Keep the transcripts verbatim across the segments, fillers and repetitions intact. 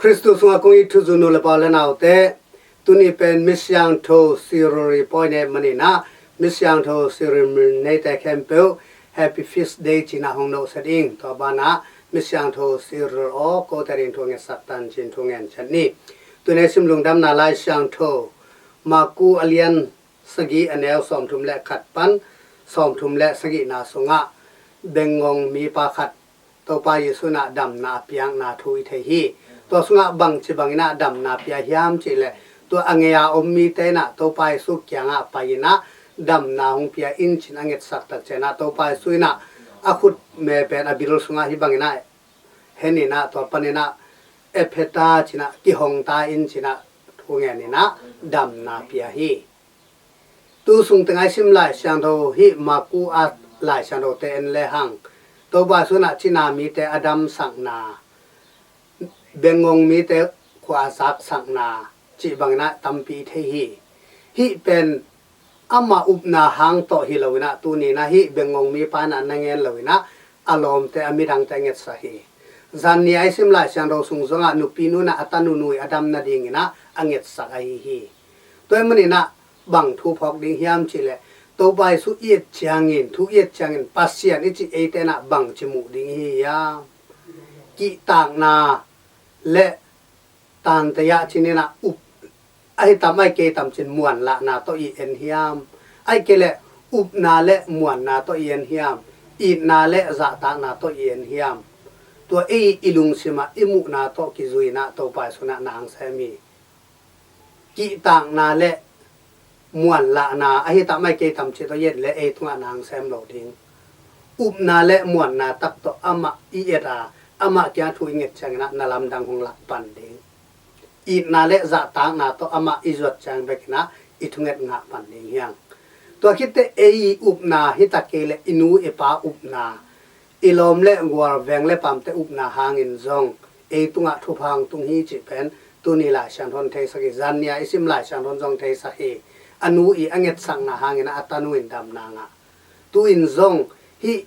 Khristu sungah kong it thuzui nu le pa le naute, tuni pen Misiangtho Cyril ii pawi nei maninah, Misiangtho Cyril min neite khempeuh Happy Feast Day cinah hong nohset ing. Tua banah Misiangtho Cyril aw, kote ding thu a ngetsak tan cin thu ngen ciat ni. Tuni sim lungdamna Lai Siangtho Maku a lian sagih a neu sawmthum le khat pan sawmthum le sagihna sungah bengngong mipa khat Topa Jesu inah damna a piakna thu i thei hi. Tua sungah bangci banginah damna pia hiam cihleh, tua a ngei a om mite inah Topa Jesu kiangah pai inah damna hong pia in cin a ngetsak takcianah Topa Jesu inah a khutme pen a bil sungah hih banginah heninah tua paninah Epheta cinah kihong ta in cinah thu ngeninah damna pia hi. Tu sung tengah i sim Lai Siangtho hih Maku a Lai Siangthote en lehang Topa Jesu inah cina mite a damsakna, bengngong mite khua a zaksakna cih banginah tampi i thei hi. Hih pen amah upna hang tawh hi loinah tuninah hih bengngong mipa inah na ngen loinah a lawmte a midangte a ngetsak hi. Zanni a i sim Lai Siangtho sung zongah nupi nu inah a tanu nu ii a dam nadinginah a ngetsak ahi hi. Tua ahih maninah bang thu phawk ding hiam cihleh, Topa Jesu i et ciangin, thu i et ciangin Pasian i cih eite inah bangci muh ding i hi hiam? Kihtakna le tantaya cininah up ahi tam ahi kei tam cin muanlahna tawh i en hiam? Ahi kei leh upna le muanna tawh i en hiam? Itna le zahtakna tawh i en hiam? Tua ei i lungsimah i muhna tawh kizuinah Topa Jesu inah na hong sem hi. Kihtakna le muanlahna ahi tam ahi kei tam cih tawh i et leh ei tungah na hong sem lo ding. Upna le muanna tak tawh amah i et a, amah kiang thu i nget cianginah na lamdang hong lak pan ding. Itna le zahtakna tawh amah i zuat ciang bekinah i thunget ngah pan ding hiang. Tua khitteh ei i upna hi ta kei leh i nu i pa upna, i lawm le gual veng le pamte upna hangin zong ei tungah thupha hong tung hi cih pen tuni Lai Siangtho in theisak hi. Zanni a i sim Lai Siangtho in zong theisak hi. A nu ii a ngetsakna hangin a tanu in damna ngah. Tu-in zong hih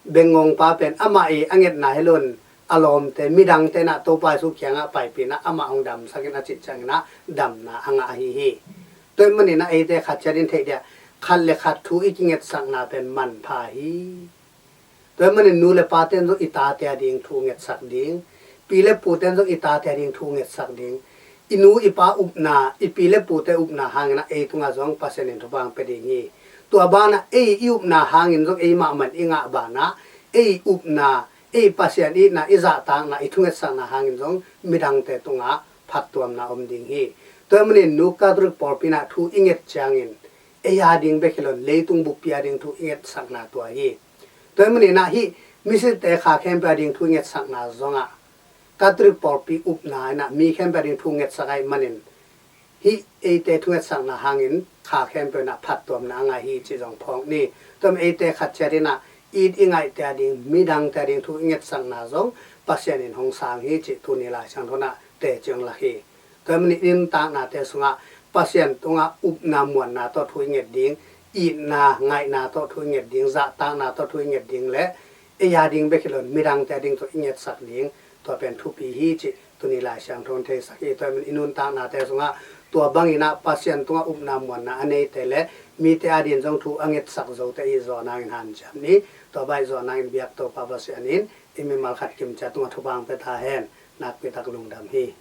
bengngongpa pen amah ii a ngetna hi loin a lawmte midangte inah Topa Jesu kiangah paipih inah amah hong damsak in a cih cianginah damna a ngah ahi hi. Tua ahih maninah eite khat ciatin theih dia, khat le khat thu i kingetsakna pen manpha hi. Tua ahih manin nu le pate in zong i tate a ding thu ngetsak ding, pi le pute in zong i tate a ding thu ngetsak ding. I nu i pa upna, i pi le pute upna hanginah ei tungah zong Pasian in thupha hong pia ding hi. Tua banah ei i upna hangin zong ei mahmah in i ngah banah ei upna, ei Pasian itna, i zahtakna, i thungetsakna hangin zong midangte tungah phattuamna om ding hi. Tua ahih manin nu Catholic pawlpi inah thu i nget ciangin ei a ding bek hi loin leitung buppi a ding thu i ngetsakna tua hi. Tua ahih maninah hih misite kha khempeuh a ding thu i ngetsakna zongah Catholic pawlpi upna inah mi khempeuh a ding thu ngetsak ahih manin hih eite thungetsakna hangin kha khempeuh inah phattuamna a ngah hi cih zong phawk ni. Tua ahih manin eite khat ciat inah it i ngaihte a ding, midangte a ding thu i ngetsakna zong Pasian in hong sang hi cih tuni Lai Siangtho inah teci hong lak hi. Tua ahih manin i nuntaknate sungah Pasian tungah upna muanna tawh thu i nget ding, itna ngaihna tawh thu i nget ding, zahtakna tawh thu i nget ding le ei a ding bek hi loin midangte a ding tawh i ngetsak ding, tua pen thupi hi cih tuni Lai Siangtho in theisak hi. Tua ahih manin i nuntaknate sungah tua banginah Pasian tungah upna muanna a neite le mite a dingin zong thu a ngetsak zote i zawh nangin hanciam ni. Tua bang i zawh nangin biak Topa Pasian in i mimal khat kimciat tungah thupha hong pia ta hen. Nakpi tak lungdam hi.